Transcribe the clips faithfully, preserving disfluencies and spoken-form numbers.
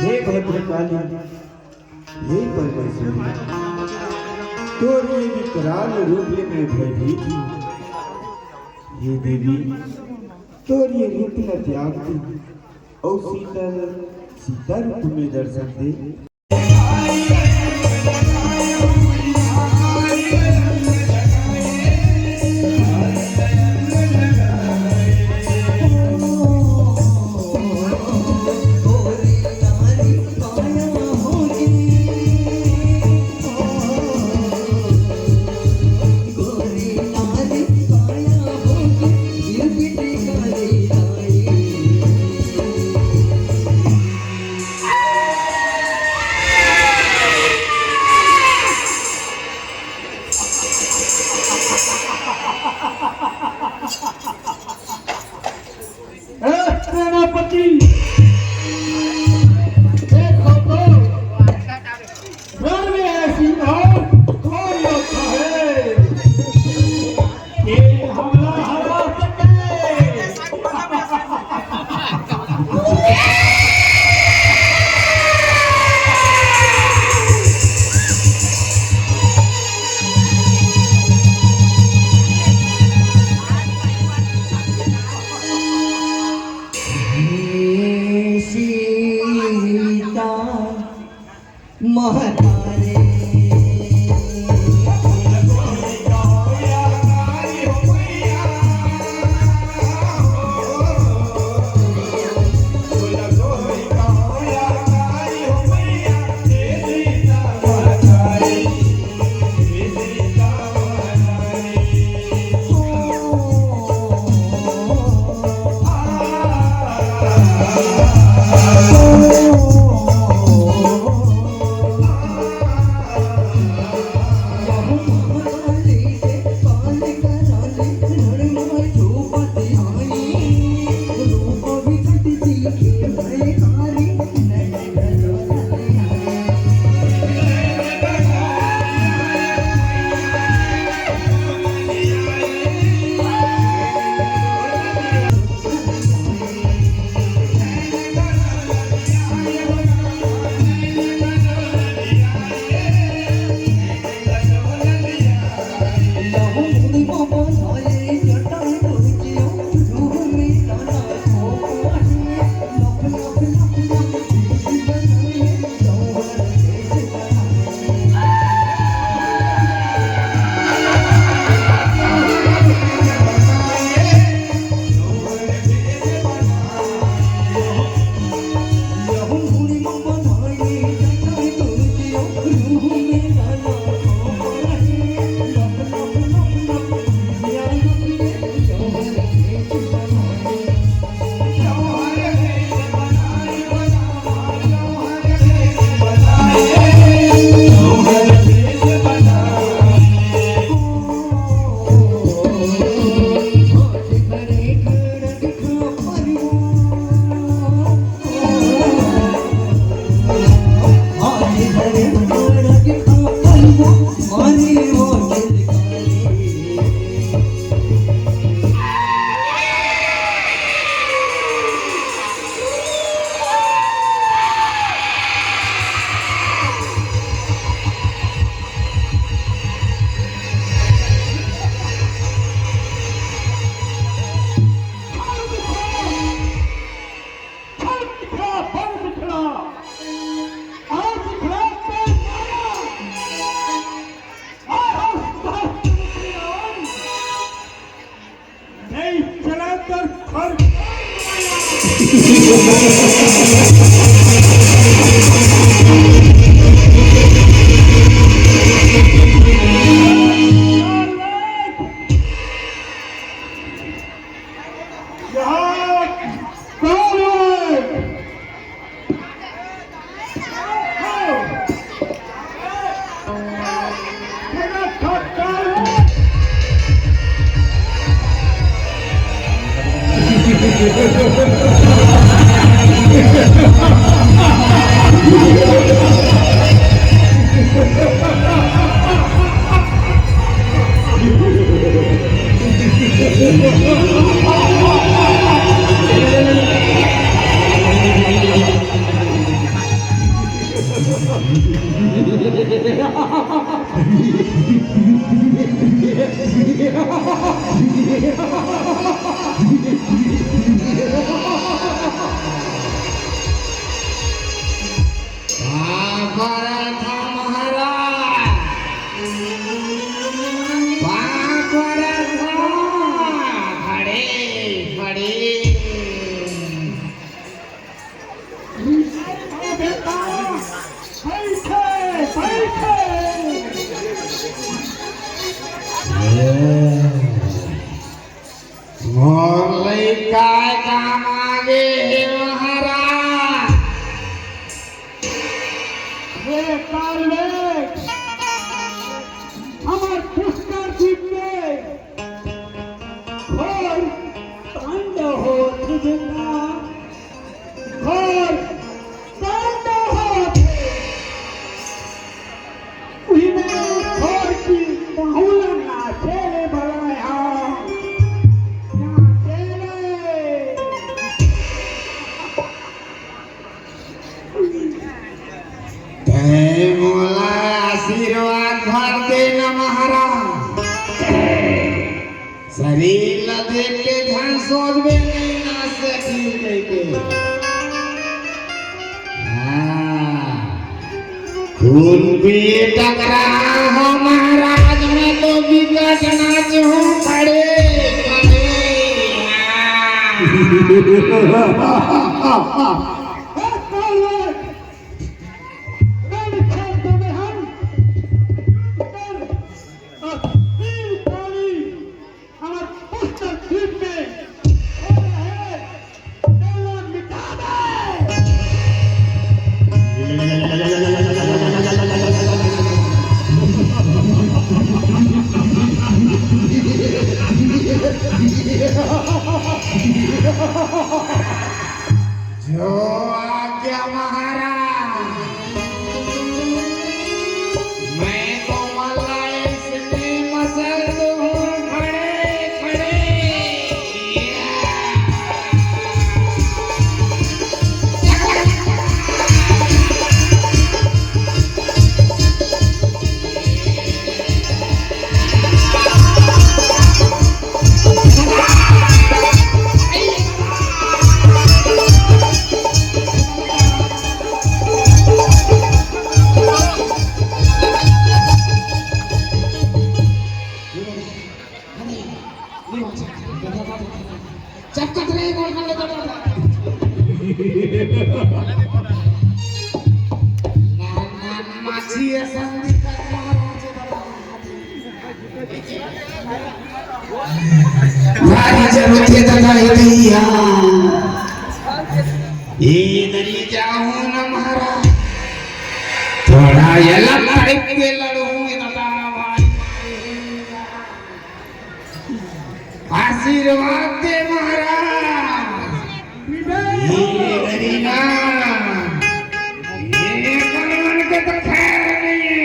हे भद्रकाली, हे परमेश्वरी, तोर ये विकराल रूप ले मैं भयभीत हूँ। हे देवी, तोर ये रूप न त्याग दे, अउ शीतल सीता रूप में दर्शन दे। ए, सेनापति, देखो तो, रण में ऐसी और कौन योद्धा है? ये हमला हरा सके। सीता महतारे। सोचबे नहीं ना सकी कहिके। हाँ। खून पिए टकरा हो महाराज, मैं तो बिकट नाच हूँ, खड़े, खड़े। हाँ। हमर पुस्तक द्वीप में हो रहे डायलॉग मिटा दे। जो आज्ञा महाराज, मैं तो मला इसने मसल दूं खड़े खड़े। चक्कत रे, गोल कर ले, गोल कर ले। नान, नान, माछी असन दिखत महाराज दादा। भारी जरूरत हे दादा, हे भैया। ए दरी जाहूं ना महाराज। थोड़ा ये लड़ाई के लड़हूं दादा, भाई। आशीर्वाद दे महाराज। ये गरीबा, ये बलवन के तो खैर नहीं है।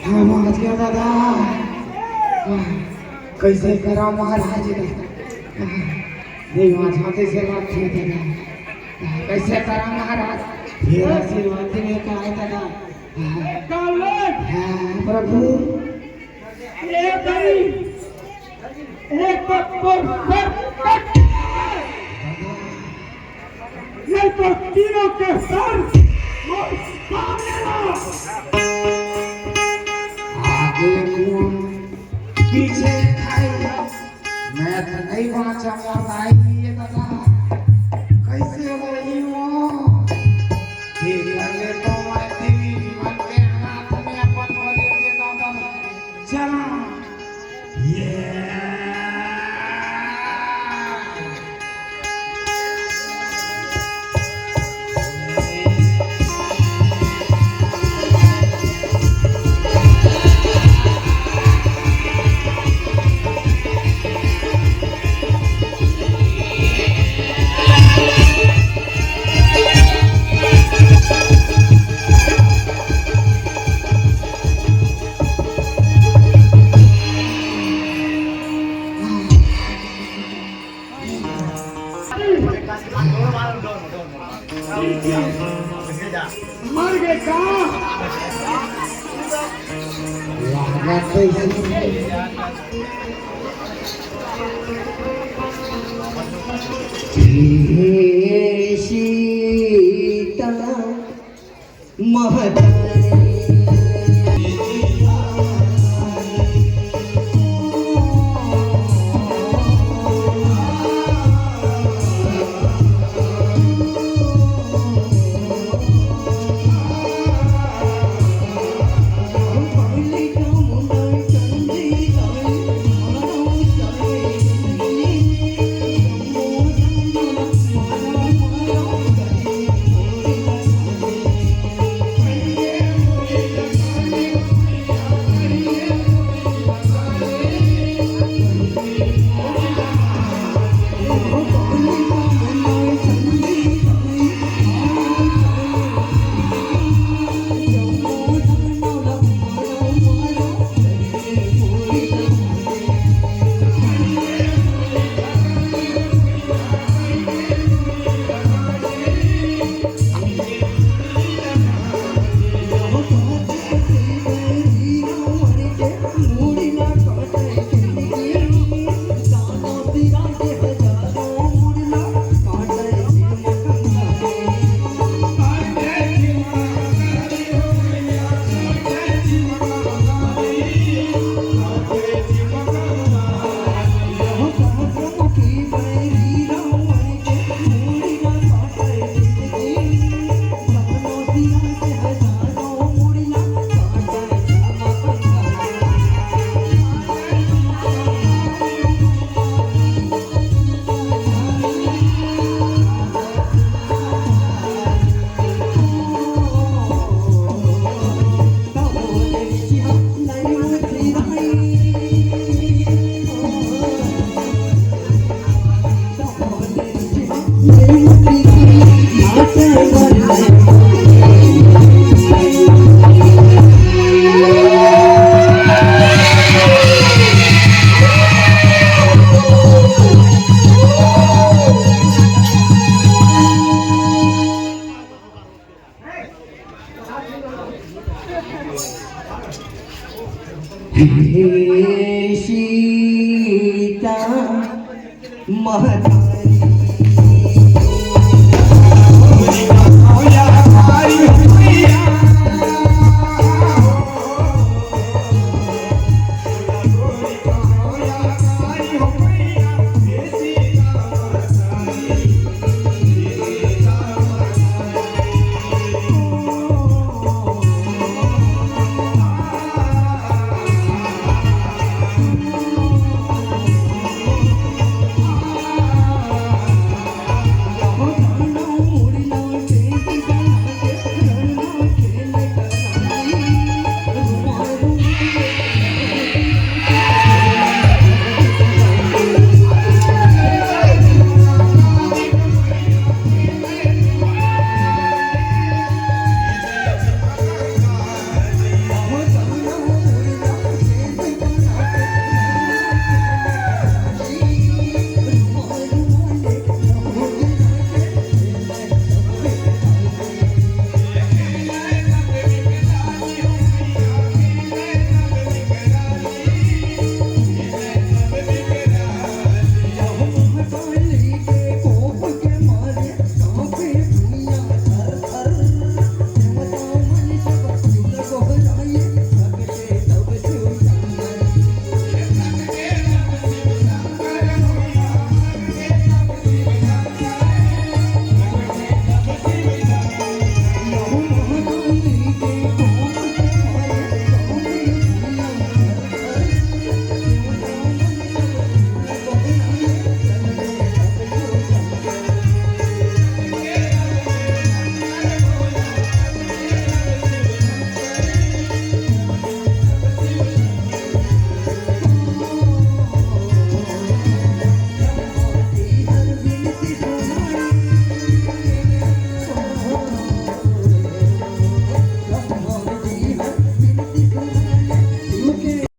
हाँ, महाराज के दादा। कैसे करा महाराज? नहीं, वहाँ जाते से बात किया दादा। कैसे करा महाराज? फिर आशीर्वाद देने का आया दादा। हाँ, प्रभु। ये तो तोर सर कट, ये तो तीनों के सर मोर सामने ला। आगे कौन पीछे खाई, मैं तो नहीं बाँचा मोर दाई ये दादा। कैसे होही वो? ठीक कर ले तो मैं देवी जीवन के हाथ में अपन बलि दे दादा। चला। ये। मर गए का? हे सीता महतारी। हे सीता माता